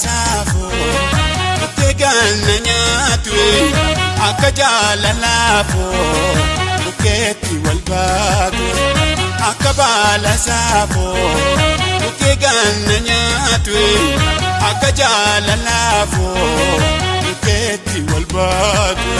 saafoo bukkee ganna nyaatu akka jaalalaafoo bukkeetti wal baatu akka baala saafoo bukkee ganna nyaatu akka jaalalaafoo bukkeetti wal baatu.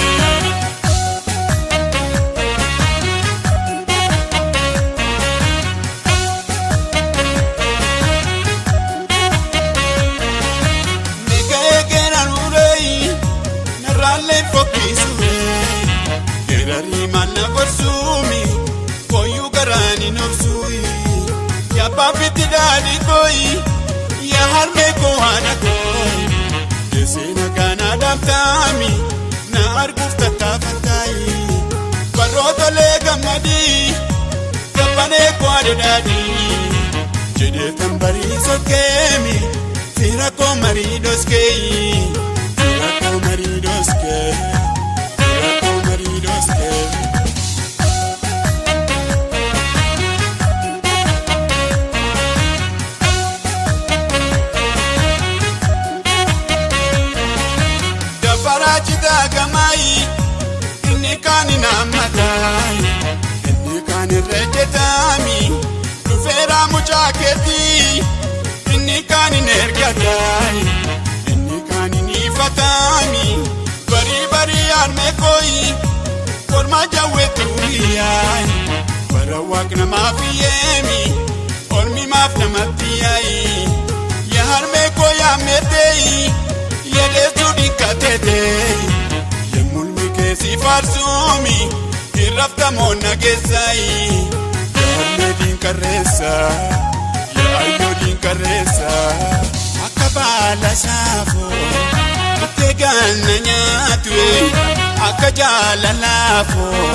Paapiti daadhi kooyi yaa harmee koo haadha kooyi jeseena kana dhaabtaami na arguuf tattaafataayi barootolee gammadii gabbanee koo haadha daadhii jedhee tan barii sokkeemi fira koo marii doskeeyi fira koo marii doskee fira koo marii doskee. Inni kaan naammataa inni kaan irra jetaami dhufeera mucaa keetii inni kaan hin ergataa inni kaan hin ifataami barii barii harmee kooyi kormaa jawweetu biyyaa bara waaq namaaf yeemi ormi maaf namatti yaayi yaa harmee koo yaammeeteeyi yedeessuu dhiqqateeteeyi. Si faarsuumi irraftamoo nageessaayi yaarmee diinkarreessa yaayyoo diinkarreessa akka baala saafoo bukkee ganna nyaatu akka jaalalaafoo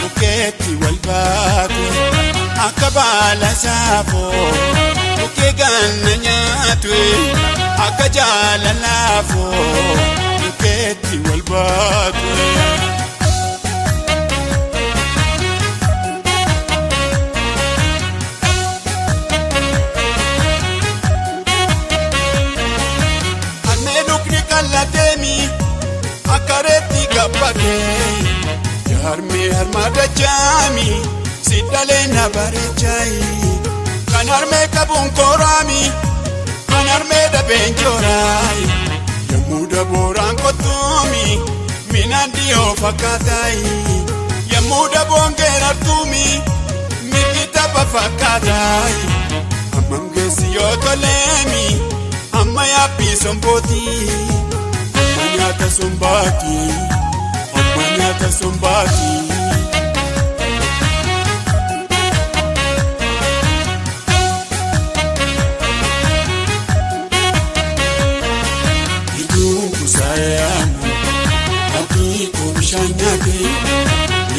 bukkeetti wal baatu akka baala saafoo bukkee ganna nyaatu akka jaalalaafoo. Bukkeetti wal baatu. Harmee lukni kallateemi akka reetti gabbatee harmee harma dachaami si dhalee na bareechaayi kan harmee qabuun kooraami kan harmee dhabeen jooraayi. Yammuuda booraan kottuumi minaan dhiyoo fakkaataayi yammuuda boongeen artuumi mirgi tapha fakkaataayi hammam geessi yoo toleemi amma yaabbii sombooti amma nyaata sombaati amma nyaata sombaati.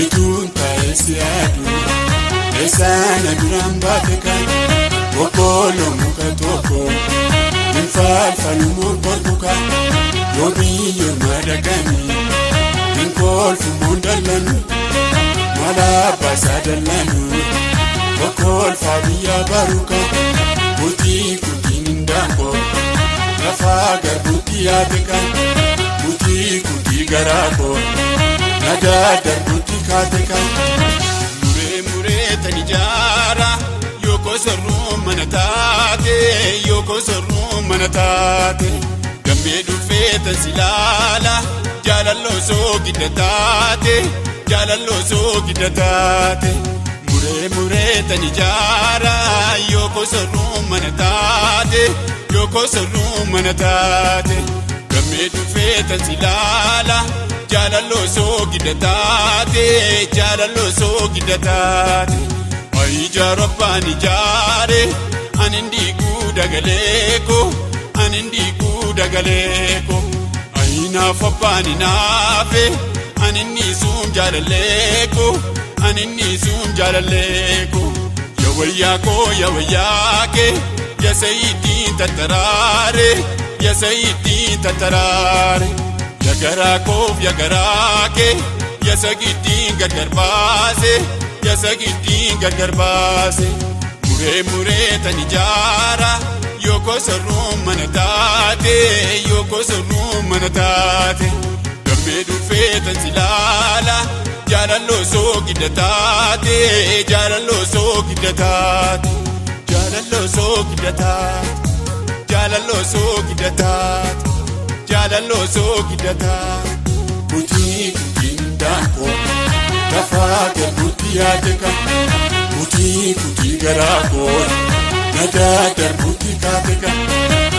Ituun taa'ee siyaadu eessaana duraan baate kan boqqolloo muka tokko hin faalfalu morkorku kan yoo biyyoon madaqanii hin kolfu moondallanu mala abbaasaa dallanu boqqoolfaa biyya baruka butii kutiin hin daangoo lafaa garbuutti yaate kan butii kutii garaa koo. Nagaa darbuutti kaate kan. Muree muree tan ijaara yookoo sorruu mana taate yookoo sorruu mana taate gammee dhufee tan silaala jaalalloo soogidda taate jaalalloo soogidda taate muree muree tan ijaara yookoo sorruu mana taate yookoo sorruu mana taate gammee dhufee tan silaala. Jaalalloo soogidda taate jaalalloo soogidda taate ayi abbaan ijaare ani ndiiguu dagaleeko ani ndiiguu dagaleeko ayi naaf abbaan naafe ani niisuun jaalaleeko ani niisuun jaalaleeko yawayyaa koo yawayyaa kee yasayiitiin tattaraare yasayiitiin tattaraare. Yagaraa koof yagaraa kee yasa giddiin gargar baase yasa giddiin gargar baase muree muree tan ijaara. Yoko sorruu mana taate, yoko sorruu mana taate. Gammee dhufee tan silaala, jaalalloo soogidda taate, jaalalloo soogidda taate, jaalalloo soogidda taate, jaalalloo soogidda taate, jaalalloo soogidda taate. Kutii kutiin daakoo lafaa garbuutti yaade kan kutii kutii garaa koo nagaa darbuutti kaate kan.